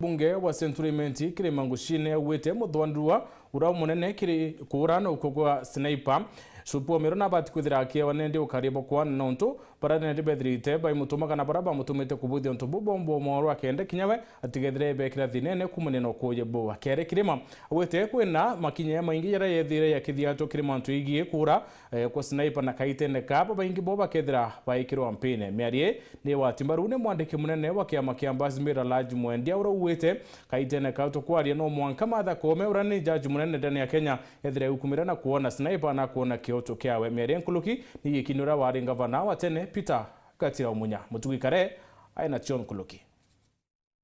Mubunge wa Central Imenti Kilima Ngushine awite muthwanirua ura munene kiri kura na uko kwa Sniper Supu Miru na bati kwithira akiewa nendi ukaribo kwa nontu bara nendi bethirite baimutuma kana bara bamutumite kubuthia untu bubombo moro akende kinyawe atigethire bekira thinene kumania na ukuye bo akere Kirima awite kwina makinya maingi yara yethire ya kithiato Kirima antu igie kura kwa Sniper na kaitene kabo baingi bo bakethira baikirwa mpine miarie ni watimbaru ni mwandiki munene wa kiama kia Mbasi Laji Mwendia ura uwite kaitene ka tukwaria no mwanka Martha Koome ura ni jaji munene ndani ya Kenya ethire ukumira na kuona Sniper na kuona kioto kiawe miarie nkuluki ni gikinura wari ngavana wa tene Peter Gatira Munya mutugikare aina John Nkuluki.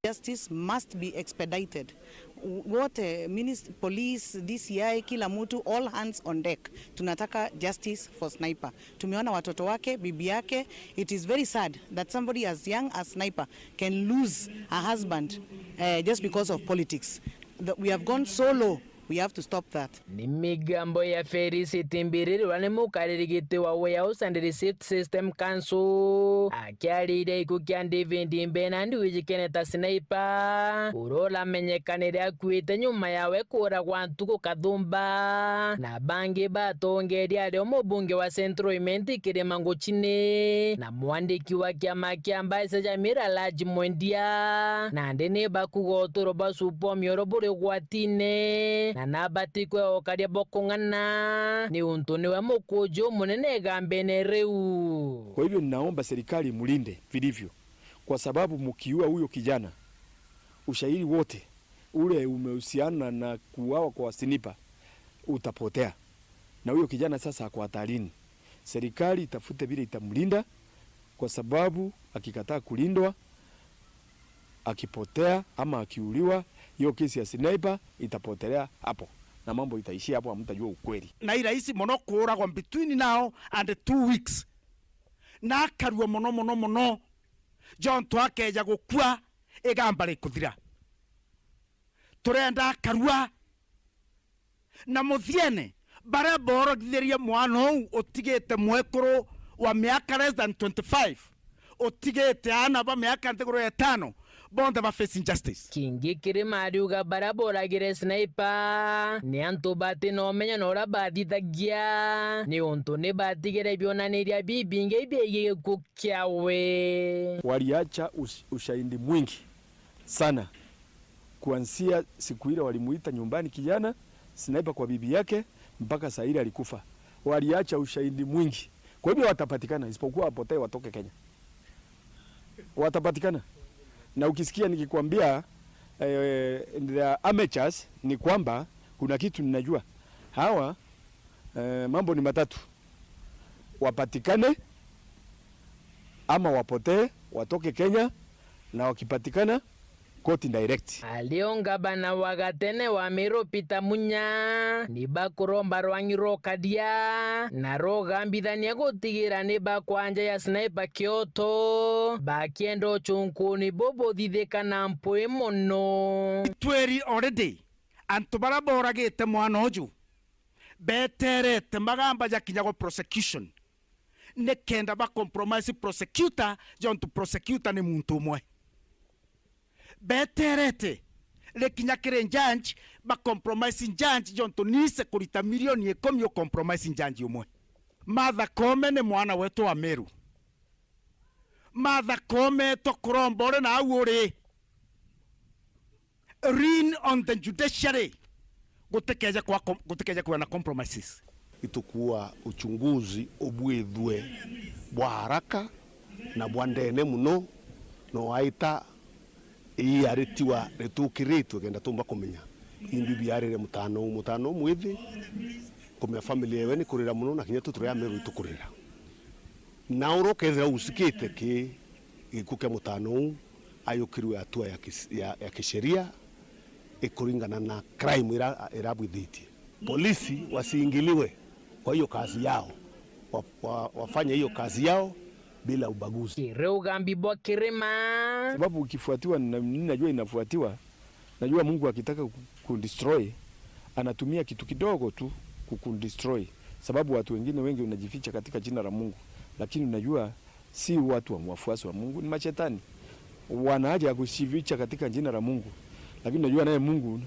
Justice must be expedited. Wote, police, DCI, kila mtu, all hands on deck. Tunataka justice for Sniper. Tumeona watoto wake, bibi yake. It is very sad that somebody as young as Sniper can lose a husband just because of politics. We have gone so low. We have to stop that. Ni migambo ya Felicity Mbirirwa ni mukaririgiti wa Warehouse and Receipt System Council akiarire iku kia David Mbenandi wijikene ta Sniper urola menyekanire akuite nyuma yawe kuragwa ntuku Kathumba na bangi batongeria aria mubunge wa Central Imenti Kirima Nguchine na mwandiki wa kiama kia Mbaisa Jamira Laji Mwendia na ndi ni bakugotoro basupo mioro buri gwatine na nabati kweokaria bokung'ana ni untu niwe mukuju munene gambene riu. Kwa hivyo ninaomba serikali mulinde vilivyo, kwa sababu mkiua huyo kijana ushahidi wote ule umehusiana na kuuawa kwa Sniper utapotea, na huyo kijana sasa ako hatarini. Serikali itafute vile itamlinda, kwa sababu akikataa kulindwa, akipotea ama akiuliwa, hiyo kesi ya Sniper itapotelea hapo na mambo itaishia hapo, hamtajua ukweli. Na iraisi mono kuragwa between now and 2 weeks na akarua mono mono mono John twakeja gukua igamba rikuthira turenda akarua na muthiene baria borogithirie mwana ou utigite mwekuru wa miaka less than 25 utigite ana ba miaka nthiguru ya 5 bonde ba facing justice. Kingi Kirima ariuga baria boragire Sniper ni antu bati no menya na uria bathithagia ni untu ni batigire bionaniria bibinge ibiegie gikuo kiawe. Waliacha ushahidi mwingi sana kuanzia siku ile walimuita nyumbani kijana Sniper kwa bibi yake mpaka saa ile alikufa. Waliacha ushahidi mwingi. Kwa hivyo watapatikana, isipokuwa wapotee watoke Kenya. Watapatikana. Na ukisikia nikikwambia the amateurs ni kwamba kuna kitu ninajua. Hawa mambo ni matatu. Wapatikane ama wapotee watoke Kenya, na wakipatikana court direct. Alionga bana wagatene wa Meru Peter Munya ni bakuromba rwang'iro kadia na rogambithania gutigira ni bakwanja ya Sniper Kioto bakienda uchunkuni bobothithika na mpui muno. Tweri already antu baria boragite mwana uyu beterete magamba jakinya prosecution ni kenda ba compromise prosecutor John to prosecutor ni muntu umwe beterete rikinya kiri judge ba compromise judge John to nise kurita milioni 10 compromise judge umwe. Martha Koome ni mwana wetu wa Meru. Martha Koome tokurombore na au uri lean on the judiciary gutikeja kwa gutikeja kwa na compromises. Itukuwa uchunguzi obwethwe bwa haraka na bwa ndene muno no aita iyaretiwa ritukiritwe kenda tumba kumenya imbi biarire mutano mutano mwithi kumenya family yewe ni kurira muno na kinya tutura Meru itukurira na urokethira usikite ki gikuke mutano ayukirwe hatua ya kisheria ikuringana na crime irabwithitie. Polisi wasiingiliwe kwa hiyo kazi yao, wafanye hiyo kazi yao bila ubaguzi. Kirugambi bwa Kirima. Sababu ukifuatiwa na najua inafuatiwa, najua Mungu akitaka kundestroy anatumia kitu kidogo tu kukundestroy, sababu watu wengine wengi unajificha katika jina la Mungu, lakini unajua si watu wa wafuasi wa Mungu, ni mashetani. Wana haja ya kujificha katika jina la Mungu. Lakini najua naye Mungu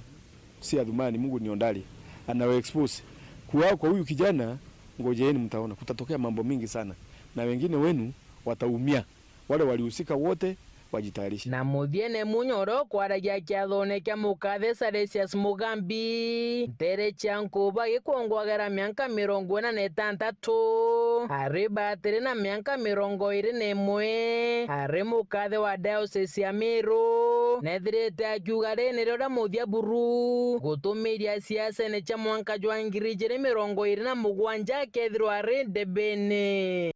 si adhumani, Mungu ni ondali, anawe expose kuwao kwa huyu kijana. Ngojeeni mtaona kutatokea mambo mingi sana, na wengine wenu wataumia, wale walihusika wote wajitayarishe. Na muthiene munyoro kwaragia kiathone kia mukathe Salesius Mugambi ntere cha nkuba gikwongwagera mianka 46 ari batiri na mianka 21 ari mukathe wa diocese ya Meru nethirite akiuga riniri uria muthia buru gutumiria siasa-ini cha mwanka jwa 2027 akethirwa ari ndebene.